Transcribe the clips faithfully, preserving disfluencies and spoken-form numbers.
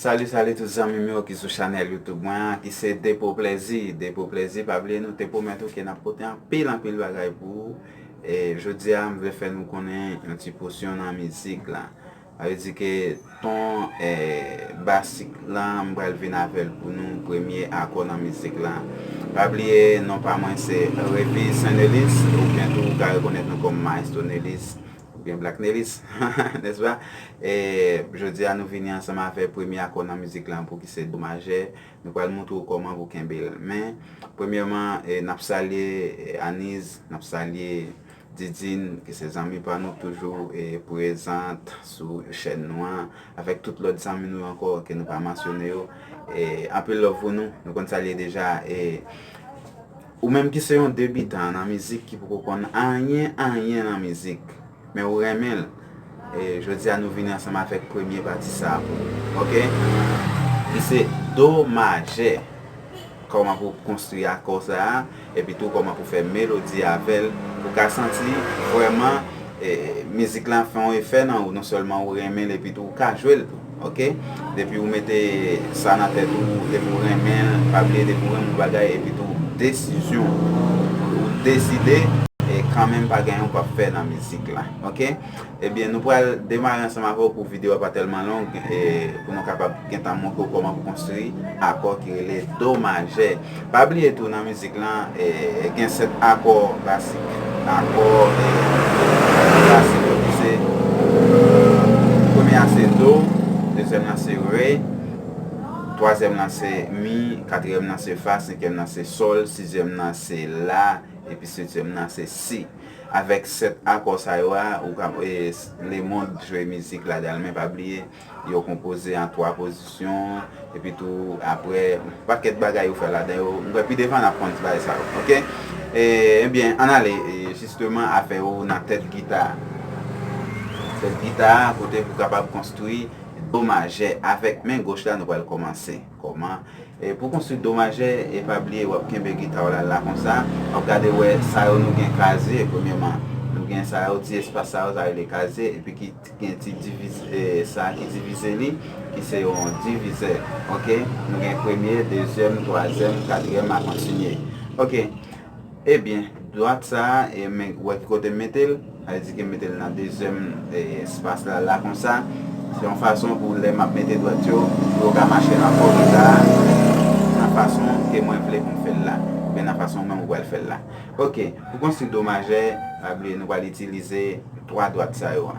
Salut, salut tout zanmi m yo ki sou chanèl YouTube mwen an, ki se Depo Plèzi. Depo Plèzi, pa bliye nou te pwomèt ou ke n ap pote anpil, anpil bagay pou ou. E jodi a, m vle fè nou konnen yon ti pòsyon nan mizik la. Sa vle di ke ton, e, basik la, m pral vin avè l pou nou, premye akò nan mizik la. Pa bliye, non pa mwen se Revis Saint Nelis, oubyen tou ou ka rekonèt nou kòm Maestro Nelis, oubyen Black Nelis, nèspa? E jodi a, nou vini ansanm avè premye akò nan mizik la pou ki se do majè. Nou pral montre w kòman pou kenbe l. Men, premyèman, e, n ap salye, e, Aniz, n ap salye Didine, ki se zanmi pa nou k toujou, e, prezant sou chèn nou an, avèk tout lòt zanmi nou yo ankò ke nou pa mansyone yo. E, anpil love pou nou, nou konn salye deja. E, ou menm ki se yon debitan nan mizik, ki poko konn anyen, anyen nan mizik, men ou renmen l. E jodi a, nou vini ansanm avèk premye pati sa a pou ou, oke? Ki se do majè. Kòman pou konstwi akò sa a, epi tou kòman pou fè melodi avè l, pou ka santi vrèman, e, mizik la fè yon efè nan ou, non sèlman ou renmen l, epi tou ou ka jwe l tou, oke? Depi ou mete sa nan tèt ou, depi ou renmen l, pa bliye, depi ou renmen yon bagay, epi tou desizyon, ou deside, e kanmenm pa gen anyen ou p ap fè nan mizik la, oke? Ebyen, nou pral demare ansanm avè w pou videyo a pa tèlman long, e pou nou kapab gentan montre w kòman pou konstwi akò ki rele do majè. Pa bliye tou, nan mizik lan, e, gen sèt akò basik. Akò, e, basik yo ki se, premye a se do, dezyèm lan se re, twazyèm lan se mi, katriyèm lan se fa, senkyèm lan se sòl, sizyèm lan se la, epi setyèm lan se si. Avèk sèt akò sa yo a, ou ka, e, s-, lemonn jwe mizik ladan l, men pa bliye, yo konpoze an twa pozisyon, epi tou, apre, yon pakèt bagay yo fè ladan yo. M kwè pi devan n ap konn bagay sa yo, oke? E, ebyen, ann ale, e, jisteman, avè yo nan tèt gita. Tèt gita, kote pou kapab konstwi do majè. Avèk men goch la, nou pral kòmanse. Kòman? E pou konstwi do majè, e pa bliye w ap kenbe gita w la, la konsa. W ap gade wè sa yo nou gen krazye, premyèman. Nou gen sa yo, ti espas sa yo, sa rele krazye, epi ki gen ti divize, e, sa ki divize li, ki se yon divizè. Oke? Nou gen premye, dezyèm, twazyèm, katriyèm, a kontinye. Oke. Ebyen, dwat sa a, e, men, wè ki kote m mete l? Sa vle di ke m mete l nan dezyèm, e, espas la, la konsa. Se yon fason pou lè m ap mete dwat yo, pou yo ka mache nan kò gita a, nan fason ke mwen vle pou m fè l la, oubyen nan fason mwen m pral fè l la. Oke, pou konstwi do majè, pa bliye nou pral itilize twa dwat sa yo a,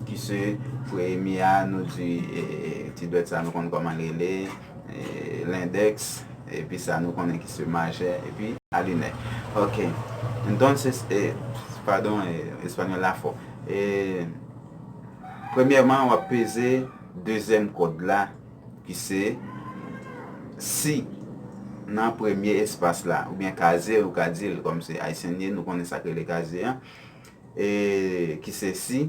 ki se premye a, nou di, e, e, ti dwèt sa a nou konn kòman l rele, e, lendèks, epi sa nou konnen ki se majè, epi alinè. Oke. Entonces, e, padon, e, espanyòl la fò. E, premyèman, w ap peze dezyèm kòd la, ki se si, nan premye espas la, oubyen kazye, ou ka di l, kòm se ayisyen n ye, nou konnen sa k rele kazye a, e, ki se si.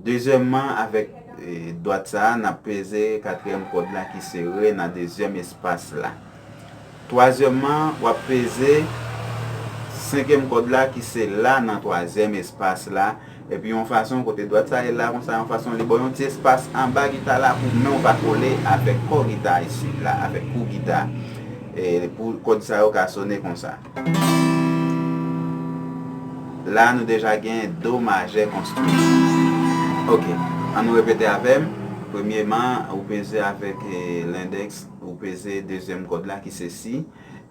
Dezyèmman, avèk, e, dwat sa a, n ap peze katriyèm kòd la ki se re nan dezyèm espas la. Twazyèmman, w ap peze senkyèm kòd la ki se la nan twazyèm espas la. Epi yon fason kote dwat sa ye la konsa, yon fason li ba w yon ti espas anba gita la pou men w pa kole avèk kò gita isit la, avèk kou gita. E pou kòd sa yo ka sone konsa. La, nou deja gen do majè konstwi. Oke, ann nou repete avè m. Premyeman, ou peze avèk, e, lendèks, ou peze dezyèm kòd la ki se si.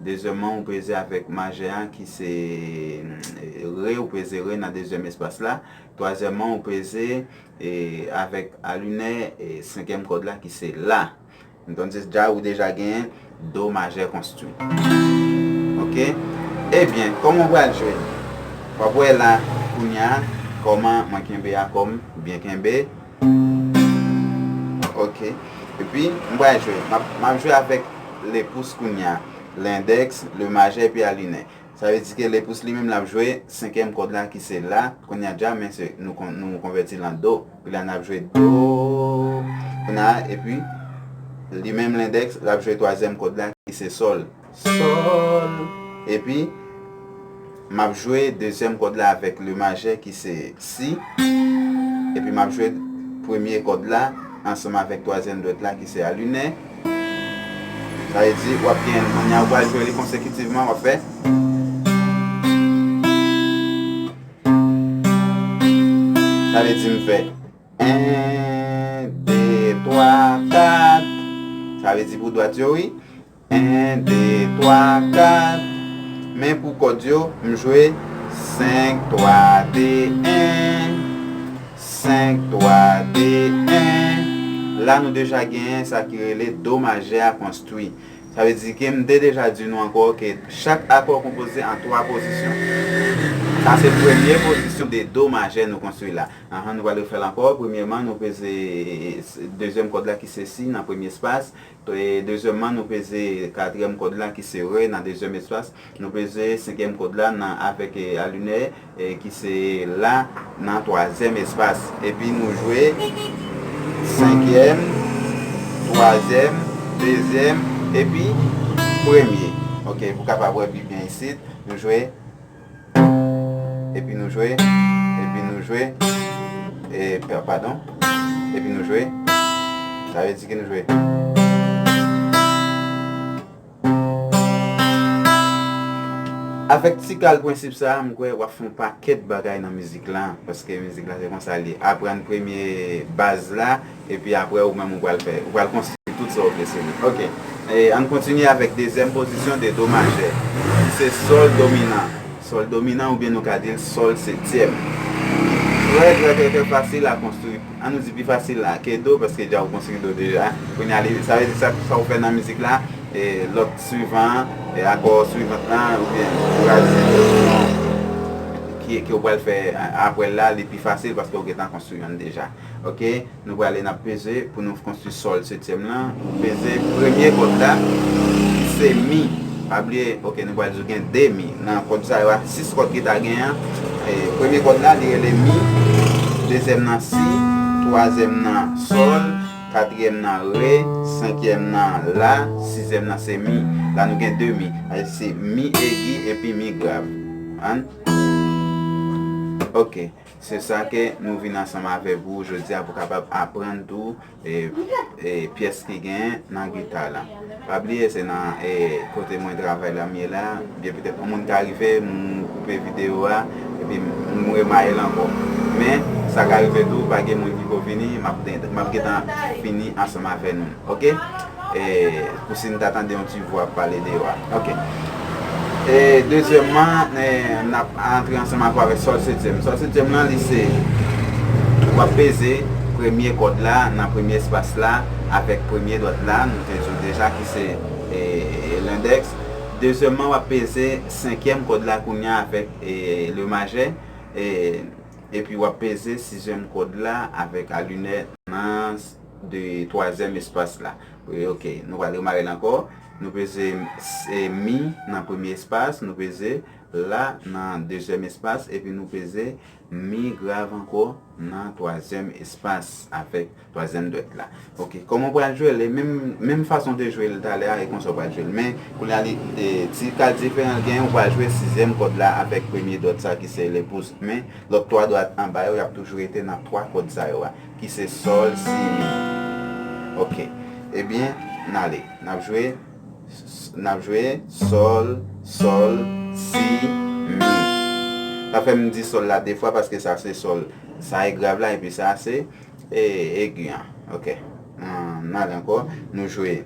Dezyèmman, ou peze avèk majè a ki se, e, re, ou peze re nan dezyèm espas la. Twazyèmman, ou peze, e, avèk alinè, e, senkyèm kòd la ki se la. Entonces, dja, ou deja gen do majè konstwi. Oke? Ebyen, kòman w pral jwe? W ap wè la, kounye a, kòman mwen kenbe akò m, byen kenbe. Oke. Epi, m pral jwe. M ap, m ap jwe avèk le pous kounye a. Lendèks, le majè, epi alinè. Sa vle di ke le pous li menm l ap jwe senkyèm kòd la ki se la. Kounye a dja, men se nou kon-, nou konvèti l an do. Kounye a n ap jwe do. Kounye a, epi li menm lendèks, l ap jwe twazyèm kòd la ki se sòl. Sòl. Epi, m ap jwe dezyèm kòd la avèk le majè ki se si. Epi m ap jwe premye kòd la ansanm avèk twazyèm dwèt la ki se alinè. Sa vle di w ap gen, kounye a w pral jwe li konsekitivman, w ap fè. Sa vle di m fè en, de, twa, kat. Sa vle di pou dwat yo, wi. En, de, twa, kat. Men pou kòd yo, m jwe senk, twa, de, en. Senk, twa, de, en. La, nou deja genyen sa ki rele do majè a konstwi. Sa vle di ke m te deja di nou ankò ke chak akò konpoze an twa pozisyon. Sa se premye pozisyon de do majè nou konstwi la. Anhan, nou pral refè l ankò. Premyèman, nou peze dezyèm kòd la ki se si nan premye espas. E dezyèmman, nou peze katriyèm kòd la ki se re nan dezyèm espas. Nou peze senkyèm kòd la nan, avèk, e, alinè, e, ki se la nan twazyèm espas. Epi nou jwe senkyèm, twazyèm, dezyèm, epi premye. Ok, pou kapab wè pi byen isit, nou jwe epi nou jwe, epi nou jwe, e, pa-, padon, epi nou jwe, sa vle di ke nou jwe. Avèk ti kal prensip sa a, m kwè w ap fè yon pakèt bagay nan mizik la, paske mizik la se konsa l ye. Aprann premye baz la, epi apre ou menm ou pral fè, ou pral konstwi tout sa w vle sou li. Ok. E, ann kontinye avèk dezyèm pozisyon de do majè, ki se sòl dominan. Sòl dominan oubyen nou ka di l sòl setyèm. Trè, trè, trè, trè fasil a konstwi. Ann nou di pi fasil la ke do, paske dja ou konstwi do deja. Kounye a, li, sa vle di sa, sa ou fè nan mizik la, e lòt swivan, e akò swivant lan, oubyen ou ka di ki, ke ou pral fè a-, apre l la, li pi fasil paske ou gentan konstwi yonn deja. Ok? Nou prale, n ap peze pou nou konstwi sòl setyèm lan. Peze premye kòd la, ki se mi. Pa bliye, ok, nou pral di w gen de mi. Nan kòd sa yo a, sis kòd gita gen an, e, premye kòd la, li rele mi. Dezyèm nan si. Twazyèm nan sòl. Katriyèm nan re. Senkyèm nan la. Sizyèm nan se mi. La, nou gen de mi. Sa vle di se mi egi epi mi grav. Ann? Ok. Se sa ke nou vin ansanm avèk ou jodi a pou kapab aprann tou, e, e, pyès ki genyen nan gita la. Pa bliye, se nan, e, kote mwen travay la m ye la. Byen petèt yon moun ka rive, m koupe videyo a, epi m, m remare l ankò. Men, sa ka rive tou, pa gen moun ki ko vini, m ap, m ap gentan fini ansanm avè nou. Ok? E, pou si n ta tande yon ti vwa ap pale deyò a. Ok. E, dezyèmman, e, n ap antre ansanm ankò avèk sòl setyèm. Sòl setyèm lan, li se, w ap peze premye kòd la nan premye espas la avèk premye dwèt la, nou te di w deja ki se, e, e, lendèks. Dezyèmman, w ap peze senkyèm kòd la kounye a avèk, e, le majè. E, epi w ap peze sizyèm kòd la avèk alinè nan de twazyèm espas la. Wi, ok. Nou pral remare l ankò. Nou peze, e, mi nan premye espas, nou peze la nan dezyèm espas, epi nou peze mi grav ankò nan twazyèm espas avèk twazyèm dwèt la. Ok, kòman w pral jwe l? E menm, menm fason w te jwe l talè a, e konsa w pral jwe l. Men, kounye a, li, e, ti kal diferan l genyen, ou pral jwe sizyèm kòd la avèk premye dwèt sa ki se le pous. Men, lòt twa dwèt anba yo, y ap toujou rete nan twa kòd sa yo a, ki se sòl, si, mi. Ok. Ebyen, n ale. N ap jwe, n ap jwe sòl, sòl, si, mi. Sa fè m di sòl la de fwa paske sa se sòl. Sa e grav la, epi sa se, e, egi an. Ok. N, n ale ankò. Nou jwe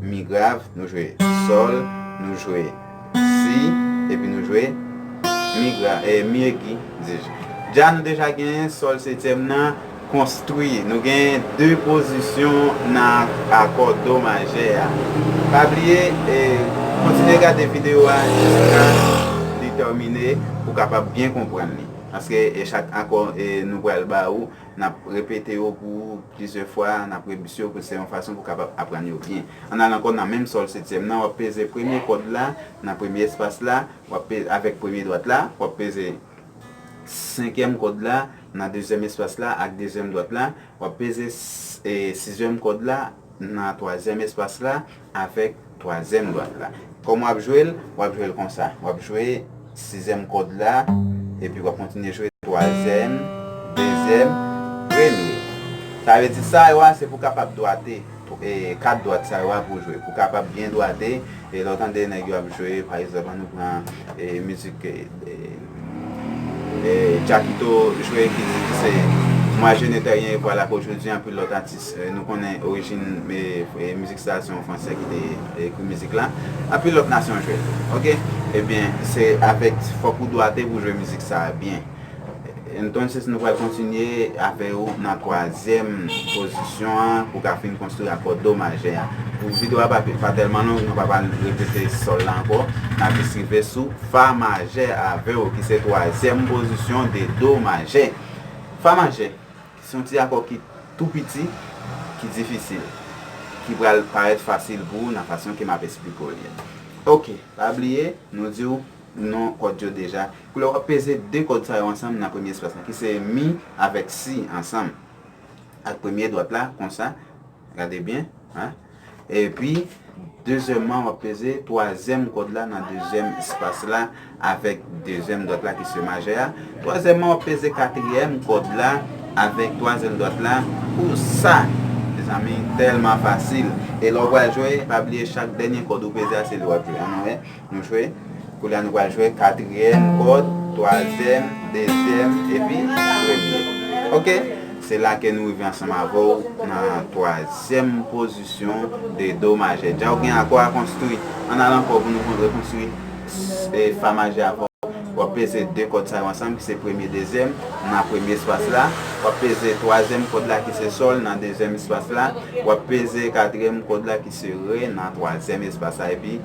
mi grav, nou jwe sòl, nou jwe si, epi nou jwe mi grav, e, mi egi, dis. Dja nou deja genyen sòl setyèm nan konstwi. Nou genyen de pozisyon nan akò do majè a. Pa bliye, e, kontinye gade videyo a jiska li tèmine pou w kapab byen konprann li. Paske, e, chak akò, e, nou pral ba ou, n ap repete yo pou ou plizyè fwa, n ap rebis yo, pou se yon fason pou w kapab aprann yo byen. Ann al ankò nan menm sòl setyèm nan, w ap peze premye kòd la, nan premye espas la, w ap pe-, avèk premye dwèt la, w ap peze senkyèm kòd la, nan dezyèm espas la, ak dezyèm dwèt la, w ap peze s-, e, sizyèm kòd la, nan twazyèm espas la, avèk twazyèm dwèt la. Kòman w ap jwe l? W ap jwe l konsa. W ap jwe sizyèm kòd la, epi w ap kontinye jwe twazyèm, dezyèm, premye. Sa vle di sa yo a, se pou kapab dwate, e, kat dwat sa yo a pou jwe. Pou kapab byen dwate, e lè w tande nèg yo ap jwe, pa egzanp, ann nou pran, e, mizik, e, e, e, Jackito jwe ki di ki se Moi je ne t'ai rien, voilà qu'aujourd'hui, anpil lòt atis, e, nou konnen orijin, e, e, mizik sa, se yon Fransè ki te ekri mizik la. Anpil lòt nasyon jwe l tou, oke? Ebyen, se avèk, fòk ou dwate pou jwe mizik sa a byen. Entonces, nou pral kontinye avè w nan twazyèm pozisyon an pou w ka fin konstwi akò do majè a. Pou videyo a pa, pa tèlman long, nou pa pral repete sòl la ankò. N ap jis rive sou fa majè avè w, ki se twazyèm pozisyon de do majè. Fa majè, se yon ti akò ki tou piti, ki difisil, ki pral parèt fasil pou ou nan fason ke m ap esplike w li a. Oke, pa bliye, nou di w non kòd yo deja. Koulè w ap peze de kòd sa yo ansanm nan premye espas la, ki se mi avèk si ansanm. Ak premye dwat la, konsa. Gade byen, hein? Epi, dezyèmman, w ap peze twazyèm kòd la nan dezyèm espas la avèk dezyèm dwat la ki se majè a. Twazyèmman, w ap peze katriyèm kòd la avèk twazyèm dwat la. Pou sa, mezanmi, tèlman fasil. E lè w pral jwe, pa bliye chak dènye kòd ou peze a, se li w ap jwe. Ann nou wè. Nou jwe. Koulye a nou pral jwe katriyèm kòd, twazyèm, dezyèm, epi premye. Oke? Se la ke nou rive ansanm avè w nan twazyèm pozisyon de do majè. Dja w gen akò a konstwi. Ann al ankò pou nou rekonstwi, e, fa majè avè w. W ap peze de kòd sa yo ansanm, ki se premye, dezyèm, nan premye espas la. W ap peze twazyèm kòd la, ki se sòl, nan dezyèm espas la. W ap peze katriyèm kòd la, ki se re, nan twazyèm espas la. Epi,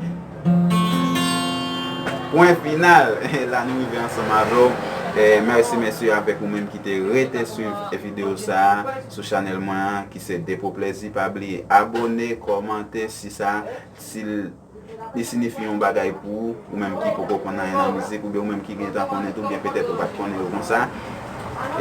pwen final. La nou rive ansanm avè w. E, mèsi, mèsi avèk ou menm ki te rete swiv videyo sa a sou chanèl mwen an, ki se Depo Plezi. Pa bliye abòne, kòmante si sa, si l, li siyifi yon bagay pou ou, ou menm ki poko konn anyen nan mizik, oubyen ou menm ki gentan konnen tou, oubyen petèt ou pa t konnen yo konsa.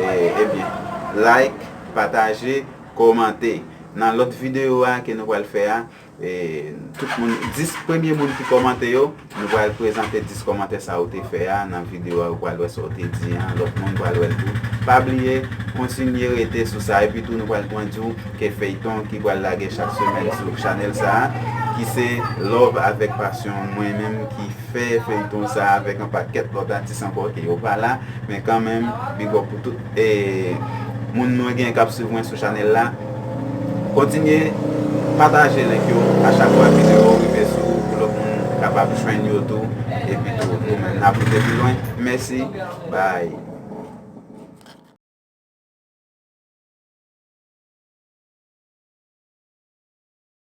E, ebyen, like, pataje, kòmante. Nan lòt videyo a ke nou pral fè a, e, tout moun, dis premye moun ki kòmante yo, nou pral prezante dis kòmantè sa ou te fè a nan videyo a, ou pral wè sa ou te di an, lòt moun pral wè l tou. Pa bliye, kontinye rete sou sa, epi tou nou pral pran di w ke feyton ki pral lage chak semèn sou chanèl sa a, ki se Love avèk Passion, mwen menm ki fè feyton sa avèk yon pakèt lòt atis ankò ke yo pa la, men kanmenm, big up pou tout, e, moun mwen gen k ap swiv mwen sou chanèl la. Kontinye pataje link yo a chak fwa videyo rive sou ou pou lòt moun kapab jwenn yo tou. Epi tou, nou menm, n ap rive pi lwen. Mèsi. Bye.